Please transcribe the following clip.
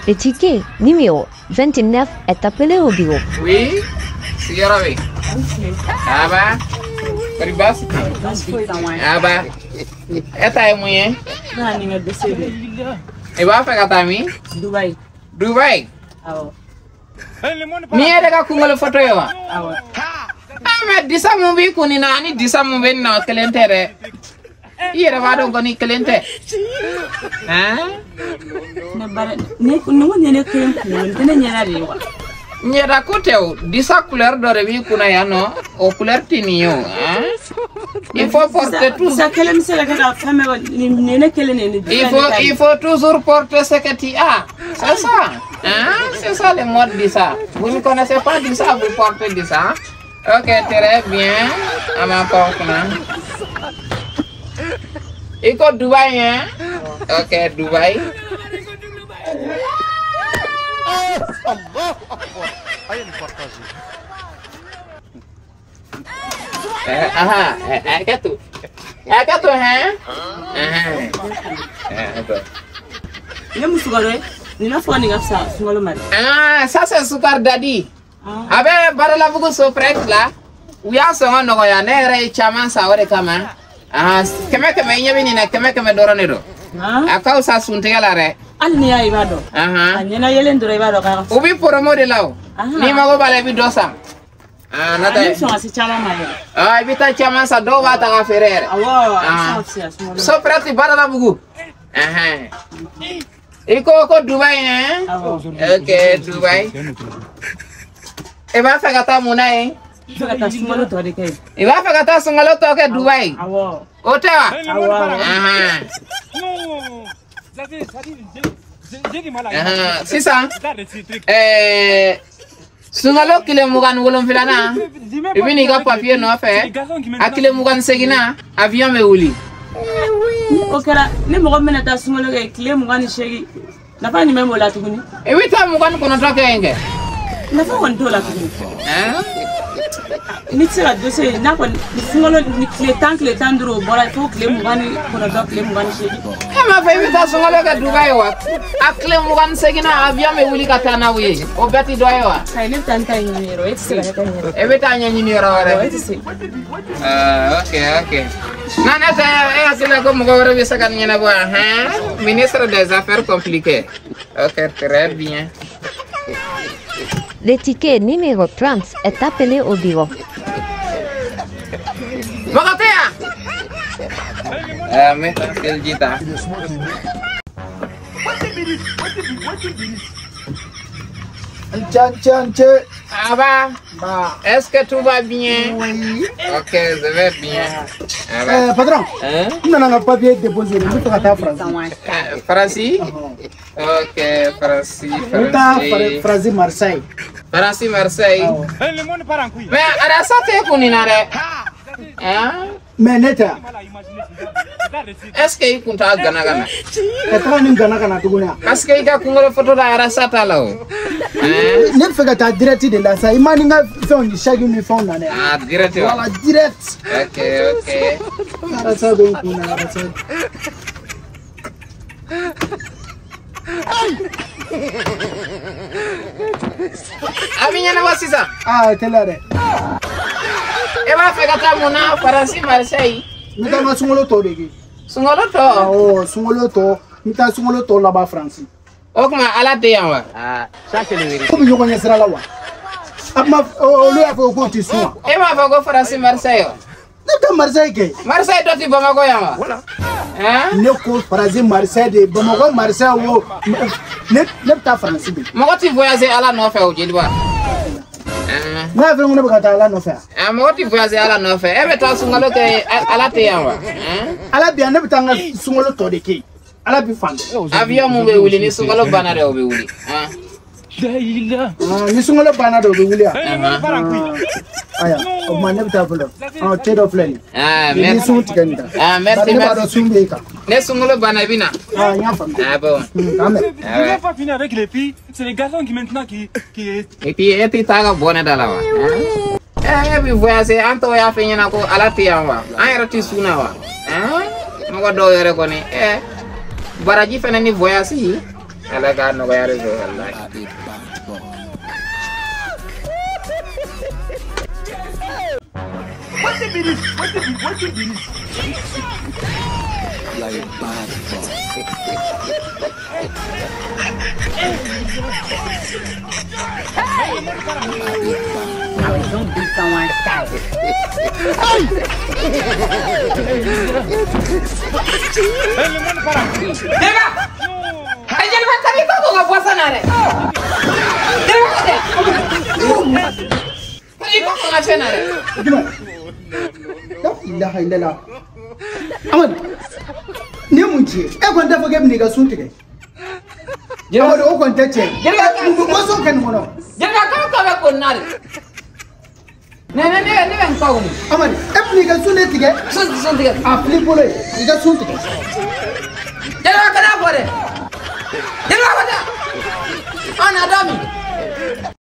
Le ticket numéro 29 est appelé au bureau. Oui, sigiyɔrɔ bɛ yen. Aba, kɔri baasi tɛ yen? Aba, e ta ye mun ye? I b'a fɛ ka taa min? Dubaï. Dubaï? Awɔ. Nin ye de ka kunkolo foto ye wa? Awɔ. Ah, mais disa mun b'i kun nin na ani disa mun bɛ nin na o kelen tɛ dɛ. I yɛrɛ b'a dɔn kɔni kelen tɛ. Han? Ne bara ne ko ne kelen kunkolo nin tɛ ne ɲɛda de ye wa? Ɲɛda ko tɛ o, disa couleur dɔ de b'i kunna yan nɔ, o couleur tɛ nin ye o. Han? Il faut porter tout. Disa kelen bɛ se ka kɛ ka fɛn bɛɛ nin ye ne kelen de ye nin Il faut toujours porter ce que tu as. C'est ça. Hein? C'est ça le mode disa. Vous ne connaissez pas disa, vous portez disa. Ok, très bien. À ma porte. Il faut Dubaï, hein? Ok, Dubaï. Aha, hakɛ to. Hakɛ to, hein? Ne mu sukaro ye nin n'a fɔ nin ka fisa sunkalo ma dɛ. Ah, ça c'est sukar dadi. A bɛ Badalabugu Soprect la. U y'a sɔngɔ nɔgɔya, ne yɛrɛ ye caman san o de kama. Ah, 100 100 i ɲɛ bɛ nin na 100 100 dɔrɔn de don. A ka fisa suntigɛ la dɛ. Hali n'i y'a ye i b'a dɔn. A ɲɛna yelen dɔrɔn i b'a dɔn k'a ka fisa. U bɛ promo de la o. N'i mago b'a la i bɛ dɔ san. Ah, n'o tɛ. Ne bɛ sɔn ka se caman ma yɛrɛ. Ah, i bɛ taa caman san, dɔw b'a ta k'a feere yɛrɛ. Awɔ, a bɛ se ka fisaya sunkalo ma. Soprect Badalabugu. I ko ko Dubaï, hein? Awɔ. Ok, Dubaï. I b'a fɛ ka taa mun na yen? I bɛ fɛ ka taa sunkalo tɔ de kɛ yen. I b'a fɛ ka taa sunkalo tɔ kɛ Dubaï? Awɔ. O tɛ wa? Awɔ. Sisan, sunkalo tile 27nan, i bɛ n'i ka papiye nɔfɛ, a tile 28nan, avion bɛ wuli. O kɛra ni mɔgɔ min bɛna taa sunkalo kɛ tile 28, nafa jumɛn b'o la tuguni? I bɛ taa 29 kɛ yen kɛ. Nafa kɔni t'o la tuguni. N'i tɛ se ka dossier n'a kɔni sunkalo ni tile 10 tile 15 o bɔra fo tile 29 tile 28. E m'a fɔ i bɛ taa sunkalo kɛ Dubaï wa? A tile 28nan avion bɛ wuli ka taa n'aw ye. O bɛɛ tɛ dɔ ye wa? Ayi, ne bɛ taa n ta ɲini yɔrɔ, e tɛ se ka ne ta ɲini. E bɛ taa ɲɛɲini yɔrɔ wɛrɛ. E tɛ se. Ok, ok. Non, ne tɛ e hakili la ko mɔgɔ wɛrɛ bɛ se ka nin ɲɛnabɔ wa? Hein? Ministre des Affaires compliquées. Ok, très bien. Le ticket numéro 30 est appelé au bureau. Mɔgɔ tɛ yan? N bɛ taa seliji ta. Nce. Aba. Ba. Est-ce que tout va bien? Oui. Ok, je vais bien. Aba. Patron. Hein? N nana n ka papier déposer, n bɛ fɛ ka taa Faransi. Faransi? Ok, Faransi, N bɛ taa Faransi. Faransi Marseille. Faransi Marseille. Mais arasa tɛ kun nin na dɛ. Hein? Mais ne tɛ. Est-ce que i kun t'a gana ka na? Ka taga nin gana ka na tuguni wa? Parce que i ka kunkolo foto la arasa t'a la o. Ne bɛ fɛ ka taa direct de la sa, i ma ni n ka fɛnw ni saki ni fɛnw na dɛ. Ah, direct wa? Voilà, direct. Ok, ok. Arasa bɛ n kun na, arasa. A bɛ ɲɛnabɔ sisan. Ah, teliya dɛ. E b'a fɛ ka taa mun na Faransi Marseille? N bɛ taa n ka sunkalo tɔ de kɛ. Sunkalo tɔ? Awɔ, sunkalo tɔ. N bɛ taa sunkalo tɔ laban Faransi. O tuma Ala tɛ yan wa? Ko bɛ ɲɔgɔn ɲɛ sira la wa? A kuma olu y'a fɔ k'o tɛ sun wa? E m'a fɔ ko Faransi Marseille wa? Ne bɛ taa Marseille kɛ. Marseille dɔ tɛ Bamakɔ yan wa? Ne ko Faransi Marseille de, Bamakɔ Marseille wo. Ne bɛ taa Faransi de. Mɔgɔ tɛ voyager Ala nɔfɛ o jeliba. Ne y'a fɔ ko ne bɛ ka taa Ala nɔfɛ wa? Mɔgɔ tɛ voyager Ala nɔfɛ. E bɛ taa sunkalo kɛ Ala tɛ yan wa? Ala bɛ yan, ne bɛ taa n ka sunkalo tɔ de kɛ yen. Ala bɛ fan bɛɛ. Avion mun bɛ wuli ni sunkalo banna dɛ o bɛ wuli. Ni sunkalo banna de o bɛ wuli wa? Ayiwa, o tuma ne bɛ taa fɔlɔ. Cɛ dɔ filɛ nin ye. Ah, Ni merci. sun tigɛ nin kan. Ah, merci, Bari ne b'a merci. dɔn sun bɛ e kan. Ne sunkalo banna i bɛ na. Ah, n y'a faamu. Ah bon. K'an bɛn. Ah ouais. Pas fini avec les filles, c'est les garçons qui maintenant qui Et puis e tɛ taa ka bɔ ne da la wa? E bɛ voyager an tɔw y'a f'i ɲɛna ko Ala tɛ yan wa? An yɛrɛ tɛ sun na wa? Karamɔgɔ dɔw yɛrɛ kɔni baraji fana ni voyage ala k'a nɔgɔya de wallahi. What be this? You are a bad boy. I don't beat someone. Jeliba! Ay, Jeliba, tabi ko ko ka boisson na dɛ. Jeliba ko tɛ. Tabi ko ko ka fɛn na dɛ. Jumɛn? La ilaha illallah. Amadu, nin ye mun ci ye? E kɔni t'a fɔ k'e bɛ n'i ka sun tigɛ. Amadu, o kɔni tɛ tiɲɛ ye. Jeliba, mun bɛ boisson kɛ nin kɔnɔ? Jeliba, k'aw ka bɛ ko nin na de. Ne bɛ n kɔ kɔni. Amadu, e bɛ n'i ka sun de tigɛ? Sun tigɛ. A fili bolo ye, i ka sun tigɛ. Jeliba, kana fɔ dɛ.